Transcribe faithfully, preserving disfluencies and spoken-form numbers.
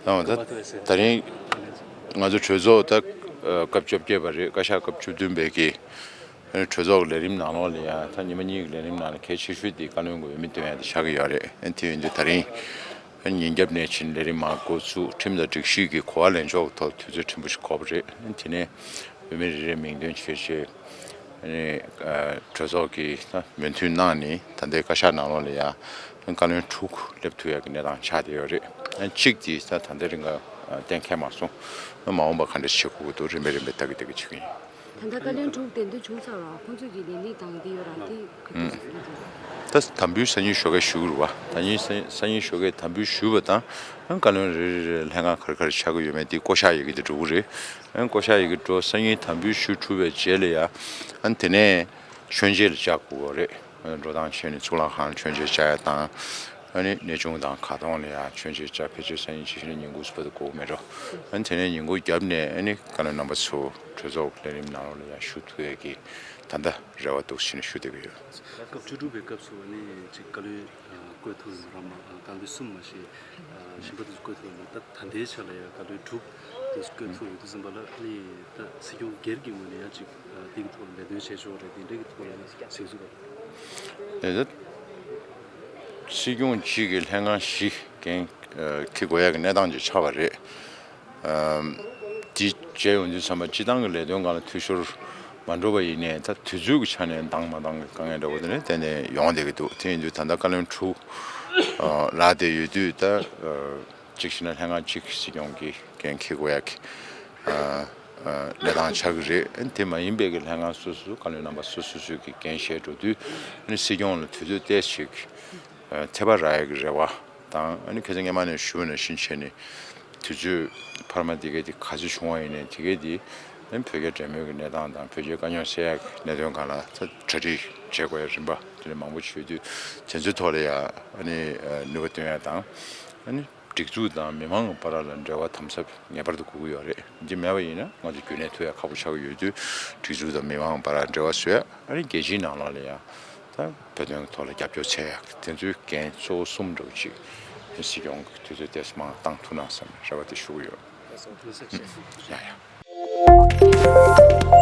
ད་ད་རིང་ང་ཚོ་གྲོས་ཚོགས་ད་སྐབས་བཅོ་བརྒྱད་པ་རེད། བཀའ་ཤག་སྐབས་བཅུ་བདུན་པའི་གི་གྲོས་ཚོགས་ཀྱི་ལས་རིམ་ནང་ལོགས་ལ་ཡང་ད་ཉི་མ་གཉིས་ཀྱི་ལས་རིམ་ནང་ལ་གལ་ཆེ་ཤོས་དེ་བཀའ་བློན་གྱི་འོས་མི་བཏོན་ཡ་དེ་ཆགས་ཀྱི་ཡོད་རེད། དེ་ཡིན་དུས་ད་རིང་ཉིན་རྒྱབ་ནས་ཕྱིན་ལས་རིམ་མར་འགོ་ཚུགས། ཁྲིམས་དང་སྒྲིག་གཞི་གི་གོ་བ་ལེན་ཕྱོགས་ཐོག་དུས་ཚོད་ཕྲན་བུ་ཞིག་འགོར་བ་རེད། དེ་ནས་འོས་མི་རེ་རེ་མིང་འདོན་བྱས་བྱས་ཨ་ནི་གྲོས་ཚོགས་ཀྱིས་མོས་མཐུན་གནང་ནས་ད་ལྟའི་བཀའ་ཤག་ནང་ལོགས་ལ་ཡང་བཀའ་བློན་དྲུག་སླེབས་ཐུབ་ཡག་གི་གནས་སྟངས་ཆགས་བསྡད་ཡོད་རེད། གཅིག་དེ་ད་ད་ལྟའི་རིང་ག་གཏན་འཁེལ་མ་སོང་། མ་འོངས་པ་ག་འདྲ་བྱེད་དགོས་ཀྱི་འདུག་རིམ་པས་རིམ་པས་ལྟ་གི་ལྟ་གི་བྱེད་ཀྱི་ཡིན། ད་ལྟ་བཀའ་བློན་དྲུག་གདན་འདྲེན་བྱུང་ཚར་བ་ཁོང་ཚོས་ཀྱི་ལས་གནས་དང་དེ་ཡོད་ར་དེ་ག་དུས་ཟེར་གྱི་འདུག་ད་དམ་འབུལ་སང་ཉིན་ཞོགས་ཀས་ཞུ་གི་རེད་བ། ད་ཉིན་སང་སང་ཉིན་ཞོགས་ཀས་དམ་འབུལ་ཞུས་པ་དང་བཀའ་བློན་རེ་རེ་རེ་ལྷན་ཁང་ག་རེ་ག་རེ་ཆགས་ཀྱི་ཡོད་མེད་དེ་བསྐོ་བཞག་ཡི་གེ་དེ་འགྲོ་གི་རེད། བསྐོ་བཞག་ཡི་གེ་འགྲོ་སང་ཉིན་དམ་འབུལ་ཞུ་གྲུབ་པའི་རྗེས་ལ་ཡ་ཨ་ནི་དེ་ནས་མཆོད་མཇལ་ལ་བཅར་དགོས་རེད། འགྲོ་སྟངས་བྱས་ནས་གཙུག་ལག་ཁང་མཆོད་མཇལ་བཅར་ཡ་དང་། ཨ་ནི་གནས་ཆུང་དང་ཁ་གདོང་ལ་ཡ་མཆོད་མཇལ་བཅར། ཕལ་ཆེར་སང་ཉིན་ཇི་བཞིན་ཉིན་གུང་ཚོ་བར་དུ་འགོར་གི་མེད་འགྲོ། ཨ་ནི་དེ་ནས་ཉིན་གུང་རྒྱབ་ནས་ཨ་ནི་བཀའ་བློན་རྣམ་པ་ཚོ་གྲོས་ཚོགས་ལས་རིམ་ནང་ལོགས་ལ་ཡ་ཞུགས་ཐུབ་ཡས་ཀྱི་ད་ལྟ་རེ་བ་འདུག་ཟེར་ནས་ཞུ་བསྡད་ཀྱི་ཡོད། སྐབས་བཅུ་དྲུག་པའི་སྐབས་སུ་ཨ་ནི་ཅིག་བཀའ་བློན་བསྐོས་ཐུབ་ཡོད་ར་མ་བཀའ་བློན་གསུམ་མ་ཞེས་གཞན་པ་དེ་ཚོ་བསྐོས་ཐུབ་ཡོད། ད་ད་ལྟའི་ཆ་ལ་ཡང་བཀའ་བློན་དྲུག་དེ་ཚོ་བསྐོས་ཐུབ་ཡོད་དུས་ཙམ་པ་ལ་ཨ་ནི་ད་སྲིད་སྐྱོང་སྒེར་གྱི་ངོས་ནས་ཡང་ཅིག་དེ་གི་ཐོག་ལ་ལས་དོན་བྱེད་ཕྱོགས་རེད་དེ་འདྲ་གི་ཐོག་ལ་ཡང་གཟིགས་ཚུལ་ག་རེ། ད་སྲིད་སྐྱོང་གཅིག་གིས་ལྷན་ཁང་བཞི་འགན་འཁྱེར་དགོས་ཡ་གི་གནས་སྟངས་ཅིག་ཆགས་པ་རེད། དེ་བྱས་ཡོང་དུས་ཙམ་པ་སྤྱི་བཏང་གི་ལས་དོན་སྒང་ལ་འཐུས་ཤོར་མ་འགྲོ་བ་ཡིན་ནའི་ད་དུས་ཚོད་ཀྱི་ཆ་ནས་འདང་མ་འདང་གི་དཀའ་ངལ་འདྲ་བོ་དེ་ནི་ཏན་ཏན་ཡོང་བསྡད་ཀྱི་འདུག་དེ་ཡིན་དུས་ད་ལྟ་བཀའ་བློན་དྲུག་ལངས་བསྡད་ཡོད་དུས་ད་གཅིག་བྱས་ན་ལྷན་ཁང་གཅིག་སྲིད་སྐྱོང་གིས་འགན་འཁྱེར་དགོས་ཡ་གི་གནས་སྟངས་ཆགས་ཀྱི་རེད། དེ་མ་ཡིན་པའི་གི་ལྷན་ཁང་སོ་སོ་བཀའ་བློན་རྣམ་པ་སོ་སོ་སོའི་གི་འགན་བཞེས་འགྲོ་དུས་སྲིད་སྐྱོང་ལ་དུས་ཚོད་ཏོག་ཙམ་ཅིག་ཐེ་བ་རག་ཡ་གི་རེ་བ། དང་ཨ་ནི་ཁ་སང་སྔས་མ་ནས་ཞུས་པ་ནང་བཞིན་བྱས་ནས་དུས་ཚོད་འཕར་མ་དེ་གའི་དེ་ག་ཚོད་བྱུང་བ་ཡིན་ནའི་དེ་གའི་དེ་ཨ་ནི་བོད་རྒྱ་འབྲེལ་མོལ་གྱི་གནས་སྟངས་དང་བོད་རྒྱའི་དཀའ་རྙོག་སེལ་ཡག་གི་གནད་དོན་སྒང་ལ་ད་གྲ་སྒྲིག་བྱེད་དགོས་ཡ་རིམ་པ་དེ་འདྲ་མང་པོ་བྱེད་དུས་དེ་ཚོའི་ཐོག་ལ་ཡ་ཨ་ནི་ནུས་པ་བཏོན་ཡ་དང་ཨ་ནི་སྒྲིག་འཛུགས་དང་མི་མང་གི་བར་ལ་འབྲེལ་བ་དམ་ཟབ་ངེས་པར་དུ་དགོས་ཀྱི་ཡོད་རེད། འདི་མེད་པ་ཡིན་ན་ང་ཚོ་རྒྱུན་གནས་ཐུབ་ཡ་ཁག་པོ་ཆགས་ཀྱི་ཡོད་དུས་སྒྲིག་འཛུགས་དང་མི་མང་གི་བར་ལ་འབྲེལ་བ་བཟོ་ཡ། ཨ་རི་རྒྱལ་སྤྱིའི་ནང་ལོགས་ལ་ཡང་ད་བོད་དོན་གྱི་ཐོག་ལ་རྒྱབ་སྐྱོར་བྱེད་ཡག་དེ་ཚོའི་འགན་གཙོ་བོ་གསུམ་འདྲ་བོ་ཅིག་སྲིད་སྐྱོང་གི་དུས་ཚོད་ཏོག་ཙམ་མང་བཏང་ཐུབ་ན་བསམ་རེ་བ་དེ་ཞུ་གི་ཡོད། ཡ་ཡ།